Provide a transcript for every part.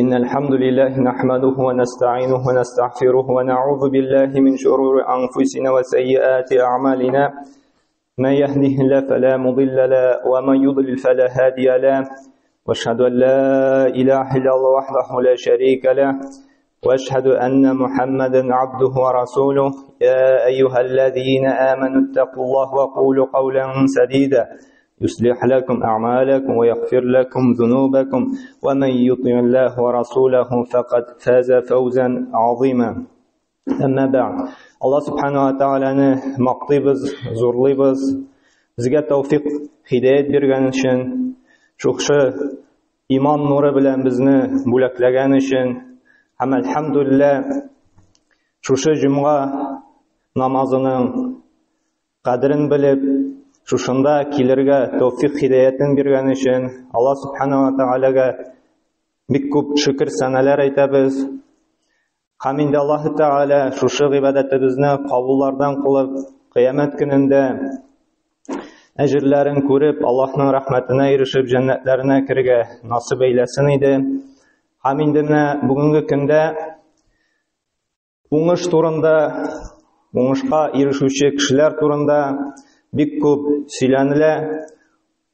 إن الحمد لله نحمده ونستعينه ونستغفره ونعوذ بالله من شرور أنفسنا وسيئات أعمالنا. من يهده الله فلا مضل له ومن يضلل فلا هادي له. وأشهد أن لا إله إلا الله وحده لا شريك له، وأشهد أن محمدا عبده ورسوله. يا أيها الذين آمنوا اتقوا الله وقولوا قولا سديدا يصلح لكم أعمالكم ويغفر لكم ذنوبكم، ومن يطع الله ورسوله فقد فاز فوزا عظيما. أما بعد، Алла Субхану ва Тааляны мактыйбыз, зурлыйбыз. Безгә тәүфик, һидаят биргән өчен, шушы иман нуры белән безне бүләкләгән өчен һәм әлхәмдүлилләһ шушы җомга намазының кадерен белеп, шушында килергә тәүфик, һидаятен биргән өчен Алла Субхану ва Тааляга бик күп шөкер сәнәләр әйтәбез. Һәм инде Аллаһ Тааля шушы гыйбадәтебезне кабуллардан кылып, кыямәт көнендә әҗерләрен күреп, Аллаһның рәхмәтенә ирешеп, җәннәтләренә керергә насыйп әйләсен иде. Һәм инде менә бүгенге көндә уңыш турында, уңышка ирешүче кешеләр турында бик күп сөйләнелә.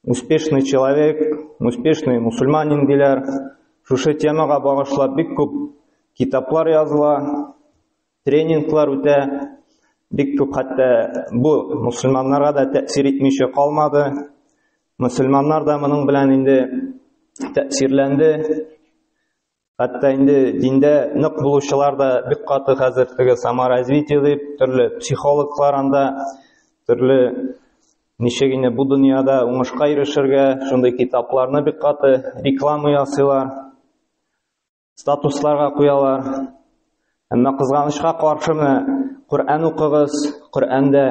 Успешный человек, успешный мусульманин диләр. Шушы темага багышлап бик күп китаплар языла, тренинглар үтә. Бик күп хәтта бу мусульманнарга да тәэсир итмичә калмады. Мусульманнар да моның белән инде тәэсирләнде. Хәтта инде диндә нык булучылар да бик каты хәзер теге саморазвитие дип, төрле психологлар анда, төрле ничек инде бу дөньяда уңышка ирешергә, шундый китапларны бик каты реклама ясыйлар, статусларга куялар. Әмма кызганычка каршы менә Коръән укыгыз, Коръәндә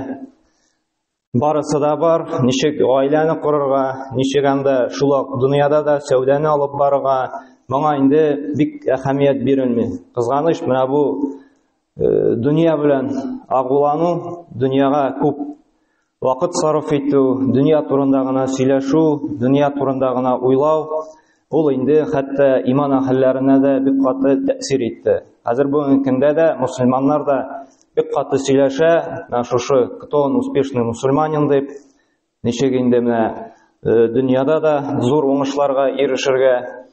барысы да бар. Ничек гаиләне корырга, ничек анда шул ук дөньяда да сәүдәне алып барырга, моңа инде бик әһәмият бирелми. Кызганыч, менә бу дөнья белән агулану, дөньяга күп вакыт сарыф итү, дөнья турында гына сөйләшү, дөнья турында гына уйлау, ул инде хәтта иман әһелләренә дә бик каты тәэсир итте. Хәзер бүгенге көндә дә мусульманнар да бик каты сөйләшә, менә шушы кто он успешный мусульманин дип, ничек инде менә дөньяда да зур уңышларга ирешергә.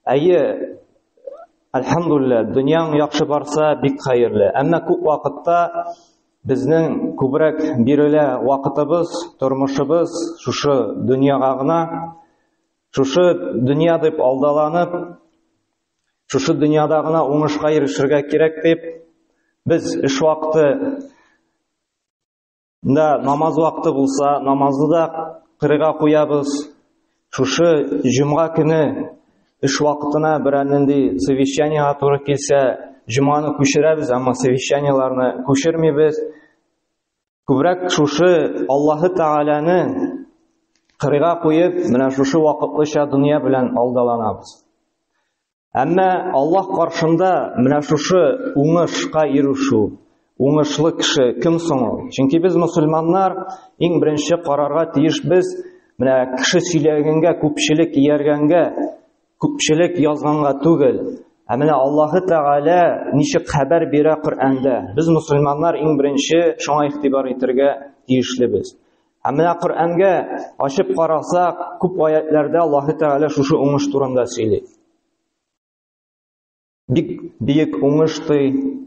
Әйе, әлхәмдүлилләһ, дөньяң яхшы барса бик хәерле. Әмма күп вакытта безнең күбрәк бирелә вакытыбыз, тормышыбыз шушы дөньяга гына, шушы дөнья дип алдаланып, шушы дөньяда гына уңышка ирешергә кирәк дип, без эш вакыты да намаз вакыты булса, намазны да кырыйга куябыз. Шушы җомга көне эш вакытына берәр нинди совещаниега туры килсә, җомганы күчерәбез, әмма совещаниеларны күчермибез. Күбрәк шушы Аллаһы Тааляны кырыйга куеп, менә шушы вакытлыча дөнья белән алдаланабыз. Әмма Аллаһ каршында менә шушы уңышка ирешү, уңышлы кеше кем соң ул? Чөнки без мусульманнар иң беренче карарга тиеш без, менә кеше сөйләгәнгә, күпчелек ияргәнгә, күпчелек язганга түгел. Ә менә Аллаһы Тәгалә ничек хәбәр бирә Коръәндә? Без мусульманнар иң беренче шуңа игътибар итәргә тиешлебез. Ә менә Коръәнгә ачып карасак, күп аятларда Аллаһы Тәгалә шушы уңыш турында сөйли. Бик бөек уңыш ди.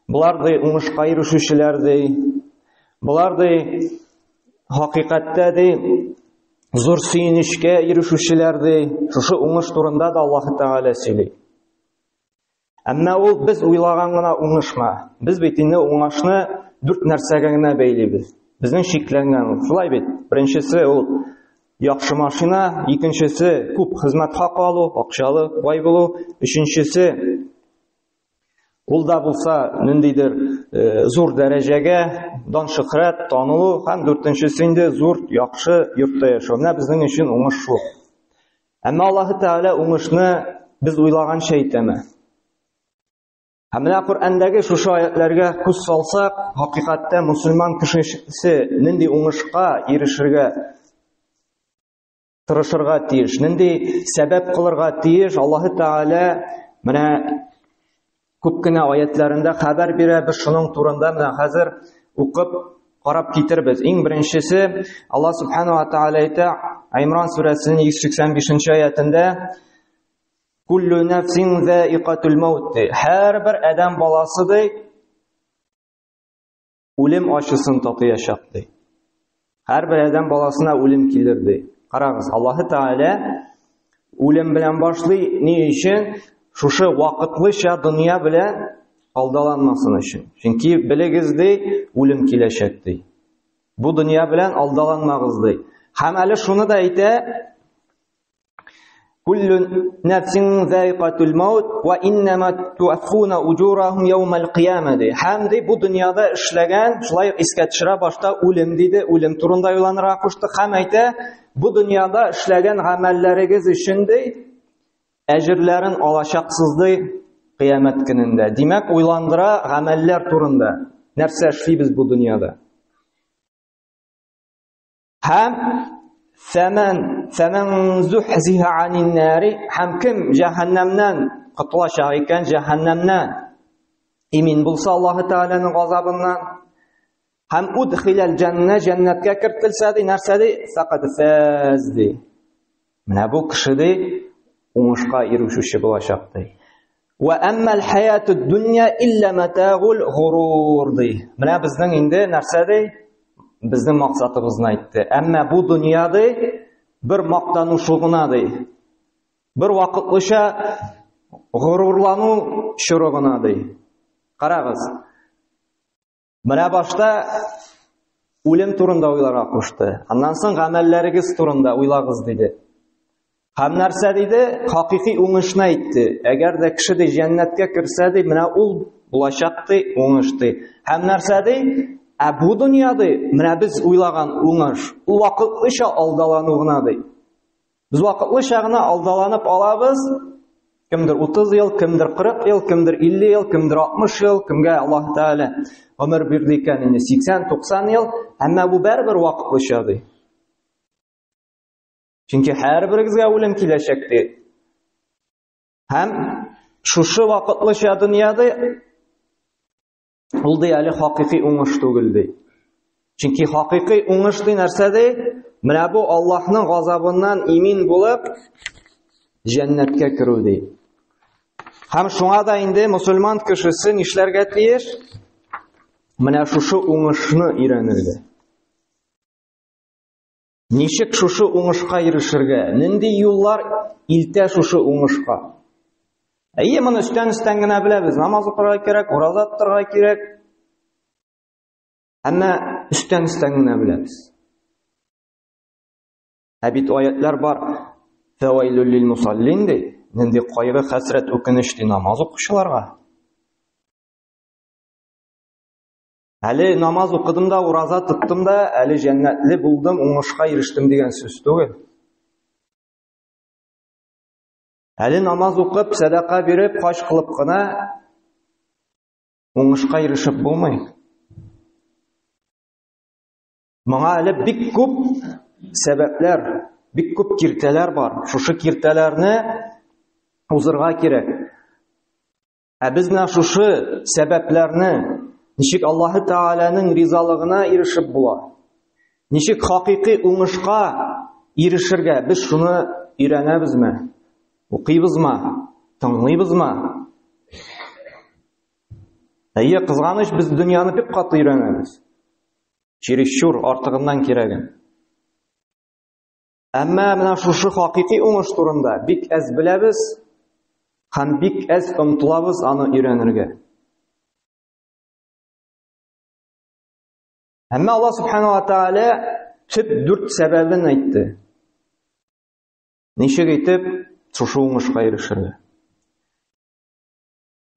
Болар ди уңышка ирешүчеләр ди. Болар ди хакыйкатьтә ди зур сөенечкә ирешүчеләр ди. Шушы уңыш турында да Аллаһы Тәгалә сөйли. Әмма ул без уйлаган гына уңышма. Без бит инде уңышны дүрт нәрсәгә генә бәйлибез. Безнең шикләнгән ул. Шулай бит. Беренчесе ул яхшы машина, икенчесе күп хезмәт хакы алу, акчалы, бай булу, өченчесе ул да булса ниндидер зур дәрәҗәгә, дан шөһрәт, танылу һәм дүртенчесе инде зур яхшы йортта яшәү. Менә безнең өчен уңыш шул. Әмма Аллаһы Тәгалә уңышны без уйлаганча әйтәме? Һәм менә Коръәндәге шушы аятларга күз салсак, хакыйкатьтә мусульман кешесе нинди уңышка ирешергә тырышырга тиеш, нинди сәбәп кылырга тиеш, Аллаһы Тәгалә Менә күп кенә аятларында хәбәр бирә, без шуның турында менә хәзер укып карап китербез. Иң беренчесе Аллаһ субхану ва тааля әйтә, Имран сүрәсенең 185 аятында Куллу нафсин заикатул маут. Һәрбер адәм баласы ди үлем ачысын татыячак ди. Һәрбер адәм баласына үлем килер ди. Карагыз, Аллаһы Тааля үлем белән башлый, ни өчен? Шушы вакытлыча дөнья белән алдаланмасын өчен. Чөнки белегез ди, үлем киләчәк ди. Бу дөнья белән алдаланмагыз ди. Һәм әле шуны да әйтә, Kullu nafsin zaiqatul maut va innama tuwaffuna ujurahum yawmal qiyamah. Һәм ди бу дөньяда эшләгән, шулай ук искә төшерә башта үлем диде, үлем турында уйланырга кушты һәм әйтә, бу дөньяда эшләгән гамәлләрегез өчен ди әҗерләрен алачаксыз ди кыямәт көнендә. Димәк, уйландыра гамәлләр турында. Нәрсә эшлибез бу дөньяда? Һәм фәмән фәмән зухзиһа анин нари һәм кем җәһәннәмнән котылачак икән, җәһәннәмнән имин булса Аллаһы Тәгаләнең газабыннан һәм удхиләл җәннә җәннәткә кертелсә ди, нәрсә ди? Фәкад фәз ди. Менә бу кеше ди уңышка ирешүче булачак ди. Ва әммәл хаятуд дөнья илля матагул гурур ди. Менә безнең инде нәрсә ди? Безнең максатыбызны әйтте. Әмма бу дөнья ди бер мактану гына ди. Бер вакытлыча горурлану чоры гына ди. Карагыз. Менә башта үлем турында уйларга кушты. Аннан соң гамәлләрегез турында уйлагыз диде. Һәм нәрсә диде? Хакыйкый уңышны әйтте. Әгәр дә кеше ди җәннәткә керсә ди, менә ул булачак ди, уңыш ди. Һәм нәрсә ди? Ә бу дөнья ди, менә без уйлаган уңыш, ул вакытлыча алдалану гына ди. Без вакытлыча гына алдаланып алабыз. Кемдер 30 ел, кемдер 40 ел, кемдер 50 ел, кемдер 60 ел, кемгә Аллаһ Тәгалә гомер бирде икән инде 80-90 ел, әмма бу барыбер вакытлыча ди. Чөнки һәрберегезгә үлем киләчәк ди. Һәм шушы вакытлыча дөньяда Ул ди әле хакыйкый уңыш түгел ди. Чөнки хакыйкый уңыш ди нәрсә ди? Менә бу Аллаһның газабыннан имин булып җәннәткә керү ди. Һәм шуңа да инде мусульман кешесе нишләргә тиеш? Менә шушы уңышны өйрәнергә. Ничек шушы уңышка ирешергә? Нинди юллар илтә шушы уңышка? Әйе, моны өстән-өстән генә беләбез. Намаз укырга кирәк, ураза тотарга кирәк. Әмма өстән-өстән генә беләбез. Ә бит аятлар бар. Фәвәйлүл лил мусаллин ди. Нинди кайгы, хәсрәт, үкенеч ди намаз укучыларга. Әле намаз укыдым да, ураза тоттым да, әле җәннәтле булдым, уңышка ирештем дигән сүз түгел. Әле намаз укып, сәдака биреп, хаҗ кылып кына уңышка ирешеп булмый. Моңа әле бик күп сәбәпләр, бик күп киртәләр бар. Шушы киртәләрне узырга кирәк. Ә без менә шушы сәбәпләрне ничек Аллаһы Тәгаләнең ризалыгына ирешеп була? Ничек хакыйкый уңышка ирешергә? Без шуны өйрәнәбезме? Укыйбызмы? Тыңлыйбызмы? Әйе, кызганыч, без дөньяны бик каты өйрәнәбез. Чересчур артыгыннан кирәген. Әмма менә шушы хакыйкый уңыш турында бик әз беләбез һәм бик әз омтылабыз аны өйрәнергә. Әмма Аллаһ субхана ва тааля төп дүрт сәбәбен әйтте. Ничек итеп шушы уңышка ирешергә?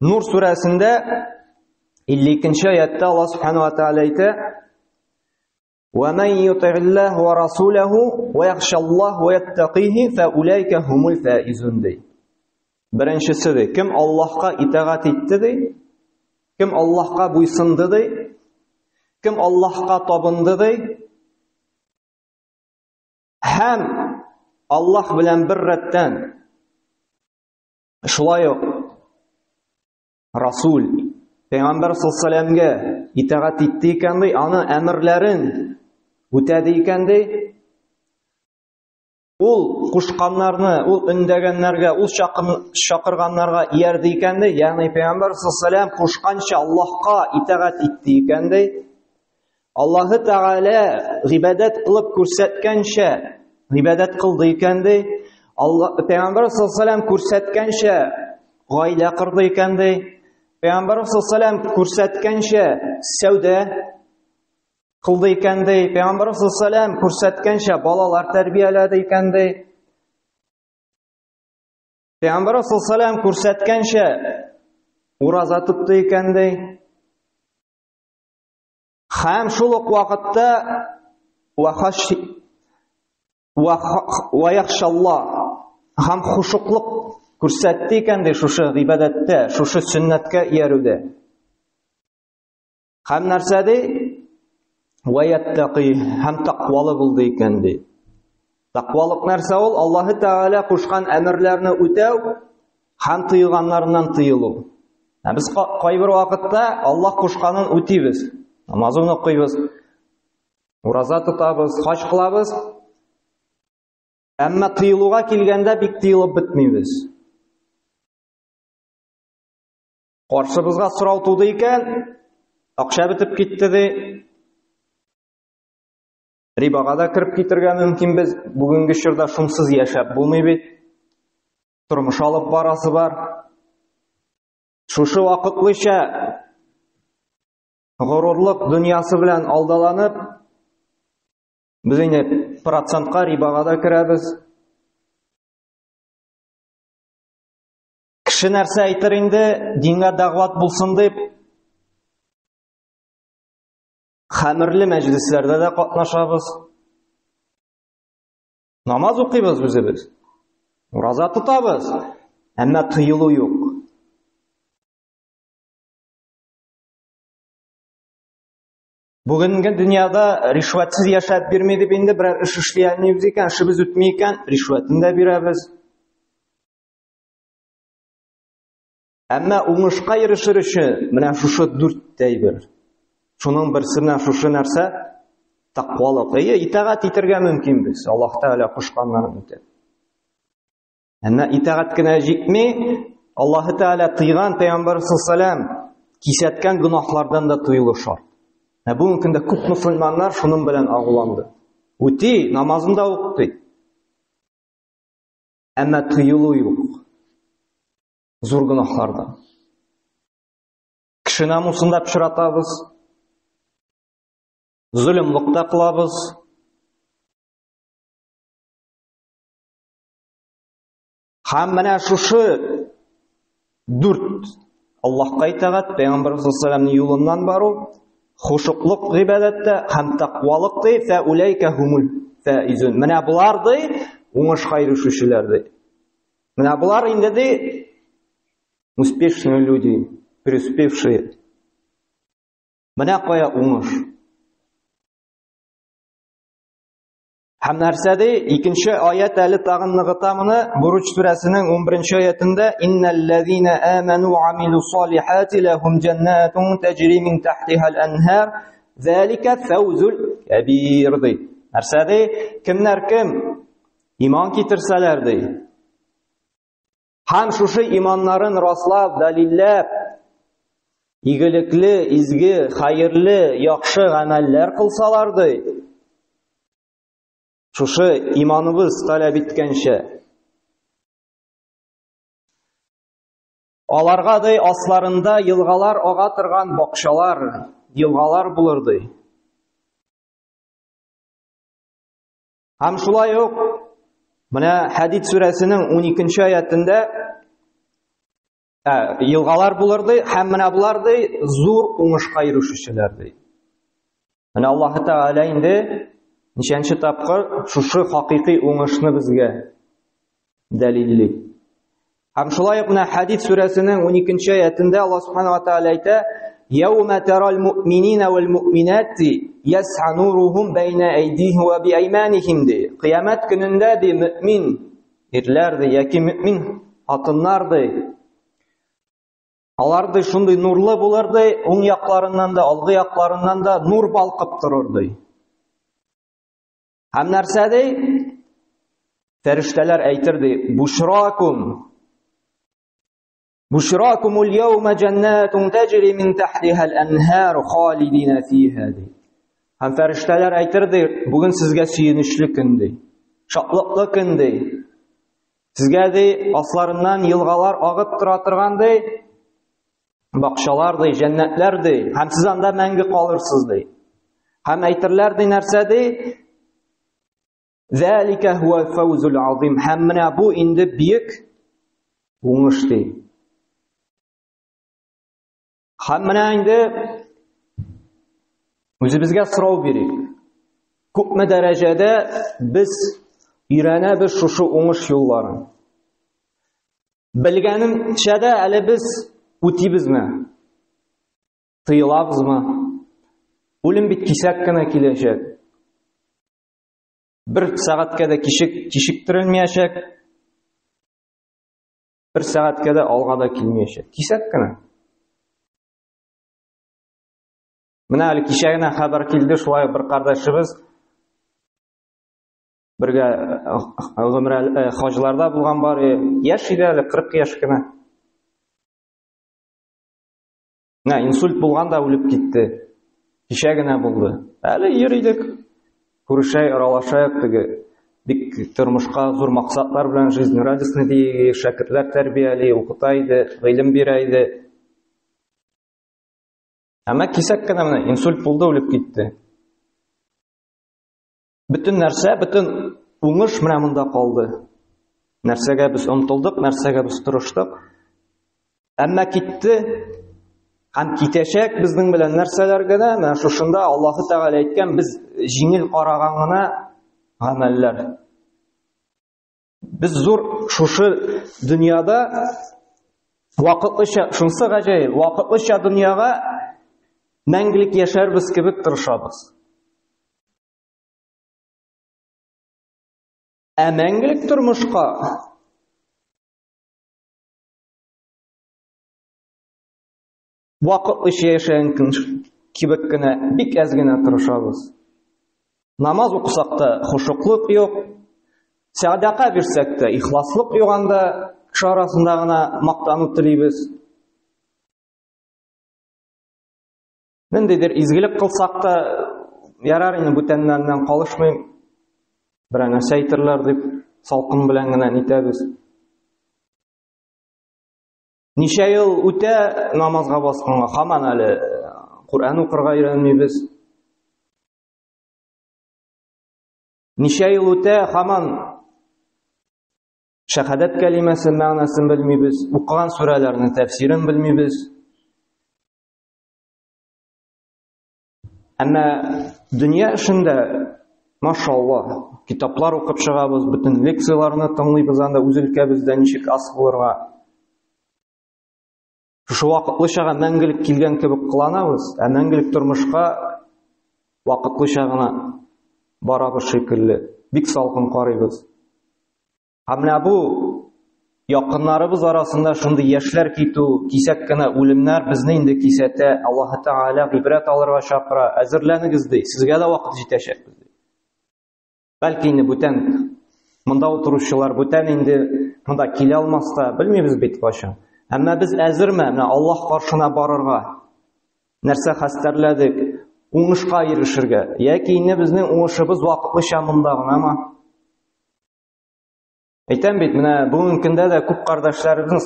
Нур сүрәсендә 52 аятта Аллаһ субхана ва тааля әйтә: ومن يطع الله ورسوله ويخشى الله ويتقيه فأولئك هم الفائزون ди. Беренчесе ди, кем Аллаһка итагать итте ди, кем Аллаһка буйсынды ди, кем Аллаһка табынды ди, һәм Аллаһ белән бер рәттән шулай ук Расул, Пәйгамбәр саллаллаһу итагать итте икән ди, аны әмерләрен үтәде икән ди. Ул кушканнарны, ул өндәгәннәргә, ул чакырганнарга иярде икән ди, ягъни Пәйгамбәр саллаллаһу кушканча Аллаһка итагать итте икән ди. Аллаһы Тәгалә гыйбадәт кылып күрсәткәнчә гыйбадәт кылды икән ди. Алла Пәйгамбәр саллаллаһу күрсәткәнчә гаилә корды икән ди. Пәйгамбәр саллаллаһу күрсәткәнчә сәүдә кылды икән ди. Пәйгамбәр саллаллаһу күрсәткәнчә балалар тәрбияләде икән ди. Пәйгамбәр саллаллаһу күрсәткәнчә ураза тотты икән ди. Һәм шул ук вакытта ва яхшалла һәм хушуклык күрсәтте икән ди шушы гыйбадәттә, шушы сөннәткә иярүдә. Һәм нәрсә ди? Ва яттаки һәм тәкъвалы булды икән ди. Тәкъвалык нәрсә ул? Аллаһы Тәгалә кушкан әмерләрне үтәү һәм тыелганнарыннан тыелу. Ә без кайбер вакытта Аллаһ кушканын үтибез. Намазын укыйбыз, ураза тотабыз, хаҗ кылабыз. Әмма тыелуга килгәндә бик тыелып бетмибез. Каршыбызга сорау туды икән, акча бетеп китте ди. Рибага да кереп китергә мөмкин без. Бүгенге чорда шунсыз яшәп булмый бит. Тормыш алып барасы бар. Шушы вакытлыча горурлык дөньясы белән алдаланып, без инде процентка рибага да керәбез. Кеше нәрсә әйтер инде, дингә дәгъват булсын дип, хәмерле мәҗлесләрдә дә катнашабыз. Намаз укыйбыз үзебез. Ураза тотабыз. Әмма тыелу юк. Бүгенге дөньяда ришвәтсез яшәп бирми дип инде берәр эш эшли алмыйбыз икән, эшебез үтми икән, ришвәтен дә бирәбез. Әмма уңышка ирешер өчен менә шушы дүрт әйбер. Шуның берсе менә шушы нәрсә тәкъвалык. Әйе, итагать итәргә мөмкин без, Аллаһ Тәгалә кушканнарын үтәп. Әмма итагать кенә җитми, Аллаһ Тәгалә тыйган Пәйгамбәр саллаллаһу кисәткән гөнаһлардан да тыелу шарт. Ә бүгенге көндә күп мөселманнар шуның белән агуланды. Үти, намазын да укый. Әмма тыелу юк. Зур гөнаһлардан. Кеше намусын да пычратабыз. Золымлык та кылабыз. Һәм менә шушы дүрт Аллаһка итагать, Пәйгамбәр саллаллаһу юлыннан бару, хушуклык гыйбадәттә һәм тәкъвалык ди, фә улайка хумул фаизун. Менә болар ди, уңышка ирешүчеләр ди. Менә болар инде ди успешные люди, преуспевшие. Менә кая уңыш. Һәм нәрсә ди? Икенче аят әле тагын ныгыта моны. Буруч сүрәсенең 11 аятында иннәлләзина аману ва амилу салихати лахум җаннатун таҗри мин тахтиха ал-анһар залика фаузул кабир ди. Нәрсә ди? Кемнәр кем иман китерсәләр ди. Һәм шушы иманнарын раслап, дәлилләп, игелекле, изге, хәерле, яхшы гамәлләр кылсалар ди. Шушы иманыбыз таләп иткәнчә, аларга ди асларында елгалар ага торган бакчалар, елгалар булыр ди. Һәм шулай ук менә Хәдид сүрәсенең 12 аятендә елгалар булыр ди, һәм менә болар ди зур уңышка ирешүчеләр ди. Менә Аллаһ Тәгалә инде ничәнче тапкыр шушы хакыйкый уңышны безгә дәлилли. Һәм шулай ук менә Хәдид сүрәсенең 12 аятендә Аллаһ Субхану ва Тааля әйтә: "Яума тарал муъминина вал муъминати яс'a нуруһум байна айдихим ва биайманихим" ди. Кыямәт көнендә ди мөмин ирләр ди яки мөмин хатыннар ди. Алар ди шундый нурлы булыр ди, уң якларыннан да, алгы якларыннан да нур балкып торыр ди. Һәм нәрсә ди? Фәрештәләр әйтер ди, бушракум. Бушракум ул-яума җәннәтун таҗри мин тахтиха ал-анһар халидина фиха ди. Һәм фәрештәләр әйтер ди, бүген сезгә сөенечле көн ди. Шатлыклы көн ди. Сезгә ди, асларыннан елгалар агып тора торган ди, бакчалар ди, җәннәтләр ди, һәм сез анда мәңге калырсыз ди. Һәм әйтерләр ди нәрсә ди? Зәлика хуа фәүзул азим. Һәм менә бу инде бөек уңыш ди. Һәм менә инде үзебезгә сорау бирик. Күпме дәрәҗәдә без өйрәнәбез шушы уңыш юлларын? Белгәнемчә дә әле без үтибезме? Тыелабызмы? Үлем бит кисәк кенә киләчәк. Бер сәгатькә дә кичек кичектерелмәячәк. Бер сәгатькә дә алга да килмәячәк. Кисәк кенә. Менә әле кичә генә хәбәр килде, шулай бер кардәшебез бергә гомрә хаҗларда булган бар, яшь иде әле, 40 яшь кенә. Менә инсульт булган да үлеп китте. Кичә генә булды. Әле йөридек, күрешәй, аралашайык теге бик тормышка зур максатлар белән жизнерадостный ди, шәкертләр тәрбияли, укыта иде, гыйлем бирә иде. Әмма кисәк кенә менә инсульт булды, үлеп китте. Бөтен нәрсә, бөтен уңыш менә монда калды. Нәрсәгә без омтылдык, нәрсәгә без тырыштык. Әмма китте һәм китәчәк безнең белән нәрсәләр генә, менә шушында Аллаһы Тәгалә әйткән, без җиңел караган гына гамәлләр. Без зур шушы дөньяда вакытлыча, шунысы гаҗәеп, вакытлыча дөньяга мәңгелек яшәрбез кебек тырышабыз. Ә мәңгелек тормышка вакытлыча яшәгән кебек кенә бик әз генә тырышабыз. Намаз укысак та хошуклык юк, сәдака бирсәк тә ихласлык юк анда, кеше арасында гына мактану телибез. Ниндидер изгелек кылсак та, ярар инде бүтәннәрдән калышмыйм, берәр нәрсә әйтерләр дип, салкын белән генә нитәбез. Ничә ел үтә намазга басканга, һаман әле Коръән укырга өйрәнмибез. Ничә ел үтә, һаман шәһадәт кәлимәсе мәгънәсен белмибез, укыган сүрәләрнең тәфсирен белмибез. Әмма дөнья эшендә, машалла, китаплар укып чыгабыз, бөтен лекцияләрне тыңлыйбыз анда үз өлкәбездә ничек ас булырга. Шушы вакытлыча мәңгелек килгән кебек кыланабыз, ә мәңгелек тормышка вакытлыча гына барабыз шикелле. Бик салкын карыйбыз. Һәм менә бу якыннарыбыз арасында шундый яшьләр китү, кисәк кенә үлемнәр безне инде кисәтә, Аллаһы Тәгалә гыйбрәт алырга чакыра, әзерләнегез ди, сезгә дә вакыт җитәчәк ди. Бәлки инде бүтән монда утыручылар бүтән инде монда килә алмас та, белмибез бит кайчан. Әмма без әзерме менә Аллаһ каршына барырга? Нәрсә хәстәрләдек? Уңышка ирешергә. Яки инде безнең уңышыбыз вакытлыча монда гынамы? Әйтәм бит, менә бүгенге көндә дә күп кардәшләребезнең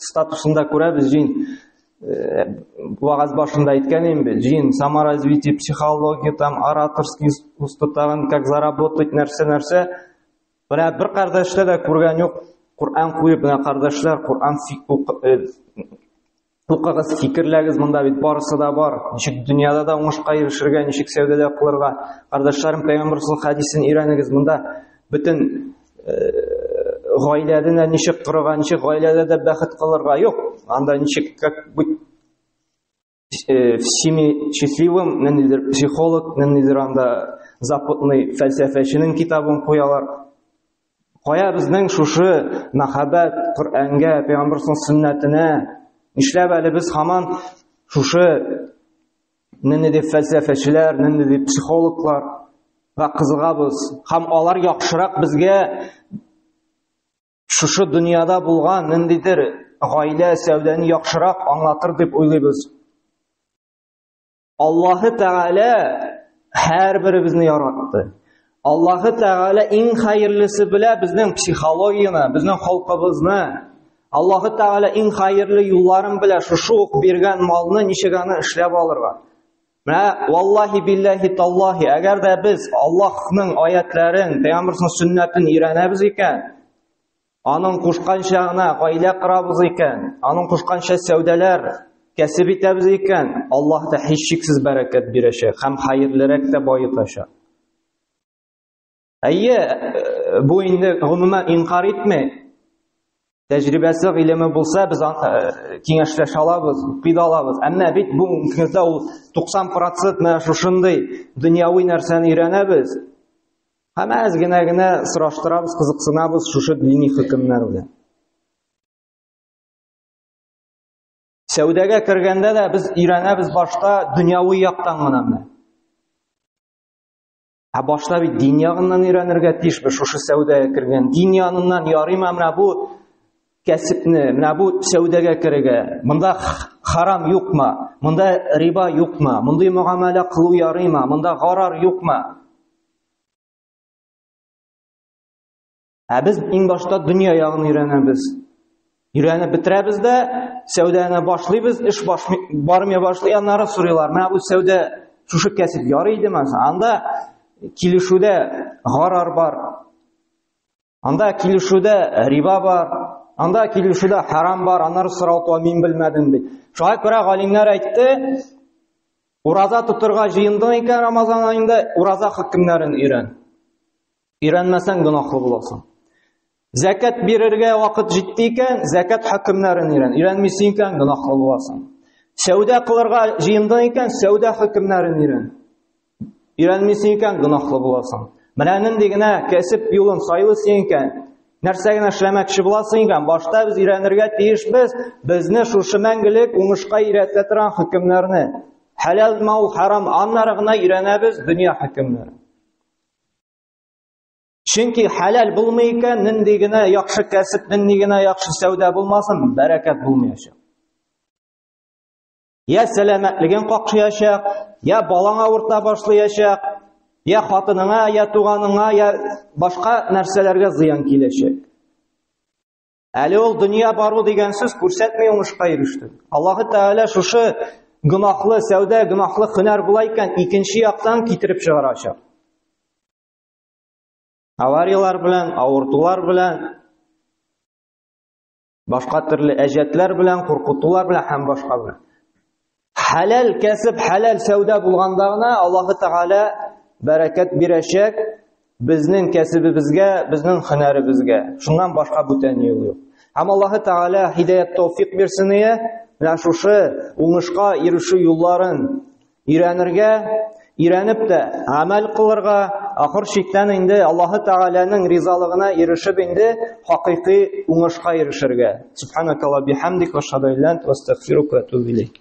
статусында күрәбез, җин вагаз башында әйткән идем бит, җин саморазвитие, психология, там ораторский искусство, тагын как заработать, нәрсә-нәрсә. Менә бер кардәштә дә күргән юк, Коръән куеп, менә кардәшләр, Коръән укыгыз, фикерләгез, монда бит барысы да бар. Ничек дөньяда да уңышка ирешергә, ничек сәүдәдә кылырга. Кардәшләрем, пәйгамбәр хәдисен өйрәнегез. Монда бөтен гаиләдә дә ничек корырга, ничек гаиләдә дә бәхет кылырга. Юк, анда ничек как быть в семье счастливым, ниндидер психолог, ниндидер анда западный фәлсәфәченең китабын куялар. Кая безнең шушы мәхәббәт Коръәнгә, пәйгамбәрнең сөннәтенә, Нишләп әле без һаман шушы нинди дип фәлсәфәчеләр, нинди дип психологлар га кызыгабыз һәм алар яхшырак безгә шушы дөньяда булган ниндидер гаилә сәүдәне яхшырак аңлатыр дип уйлыйбыз. Аллаһы Тәгалә һәрберебезне яратты. Аллаһы Тәгалә иң хәерлесе белә безнең психологияне, безнең холкыбызны. Аллаһы Тәгалә иң хәерле юлларын белә, шушы ук биргән малны ничек аны эшләп алырга. Менә валлаһи биллаһи таллаһи, әгәр дә без Аллаһның аятларын, пәйгамбәрнең сөннәтен өйрәнәбез икән, Аның кушканча гына гаилә корабыз икән, аның кушканча сәүдәләр кәсеп итәбез икән, Аллаһ та һичшиксез бәрәкәт бирәчәк һәм хәерлерәк тә баетачак. Әйе, бу инде гомумән инкар итми. Тәҗрибәсе, гыйлеме булса, без киңәшләшә алабыз, укый да алабыз. Әмма бит бу көндә ул 90% менә шушындый дөньяви нәрсәне өйрәнәбез. Һәм әз генә генә сораштырабыз, кызыксынабыз шушы дини хөкемнәр белән. Сәүдәгә кергәндә дә без өйрәнәбез башта дөньяви яктан гына менә. Ә башта бит дин ягыннан өйрәнергә тиешбез шушы сәүдәгә кергән. Дин яныннан ярыймы менә бу кәсепне, менә бу сәүдәгә керергә. Монда харам юкмы? Монда риба юкмы? Мондый мөгамәлә кылу ярыймы? Монда гарар юкмы? Ә без иң башта дөнья ягын өйрәнәбез. Өйрәнеп бетерәбез дә, сәүдәне башлыйбыз, эш бармый башлый, аннары сорыйлар. Менә бу сәүдә шушы кәсеп ярый идеме? Анда килешүдә гарар бар. Анда килешүдә риба бар, анда килешүдә харам бар, аннары сорау туа, мин белмәдем бит. Шуңа күрә галимнәр әйтте, ураза тотырга җыендың икән Рамазан аенда, ураза хөкемнәрен өйрән. Өйрәнмәсәң гөнаһлы буласың. Зәкәт бирергә вакыт җитте икән, зәкәт хөкемнәрен өйрән. Өйрәнмисең икән, гөнаһлы буласың. Сәүдә кылырга җыендың икән, сәүдә хөкемнәрен өйрән. Өйрәнмисең икән, гөнаһлы буласың. Менә нинди генә кәсеп юлын сайлыйсың икән, нәрсә генә эшләмәкче буласың икән, башта без өйрәнергә тиешбез, безне шушы мәңгелек уңышка өйрәтә торган хөкемнәрне. Хәләлме ул, харам, аннары гына өйрәнәбез дөнья хөкемнәрен. Чөнки хәләл булмый икән, нинди генә яхшы кәсеп, нинди генә яхшы сәүдә булмасын, бәрәкәт булмаячак. Я сәламәтлеген какшыячак, я балаң авырта башлаячак, я хатыныңа, я туганыңа, я башка нәрсәләргә зыян киләчәк. Әле ул дөнья бару дигән сүз күрсәтми уңышка иреште. Аллаһы Тәгалә шушы гөнаһлы сәүдә, гөнаһлы һөнәр була икән, икенче яктан китереп чыгарачак. Аварияләр белән, авыртулар белән, башка төрле әҗәтләр белән, куркытулар белән һәм башка белән. Хәләл кәсеп, хәләл сәүдә булганда гына Аллаһы Тәгалә бәрәкәт бирәчәк безнең кәсебебезгә, безнең һөнәребезгә. Шуннан башка бүтән юл юк. Һәм Аллаһы Тәгалә һидаят тәүфик бирсен ие, менә шушы уңышка ирешү юлларын өйрәнергә, өйрәнеп тә гамәл кылырга, ахыр чиктән инде Аллаһы Тәгаләнең ризалыгына ирешеп инде хакыйкый уңышка ирешергә. Субханакалла бихамдик ва ашһаду ан ла илаһа илля анта астагфирука ва атубу илейк.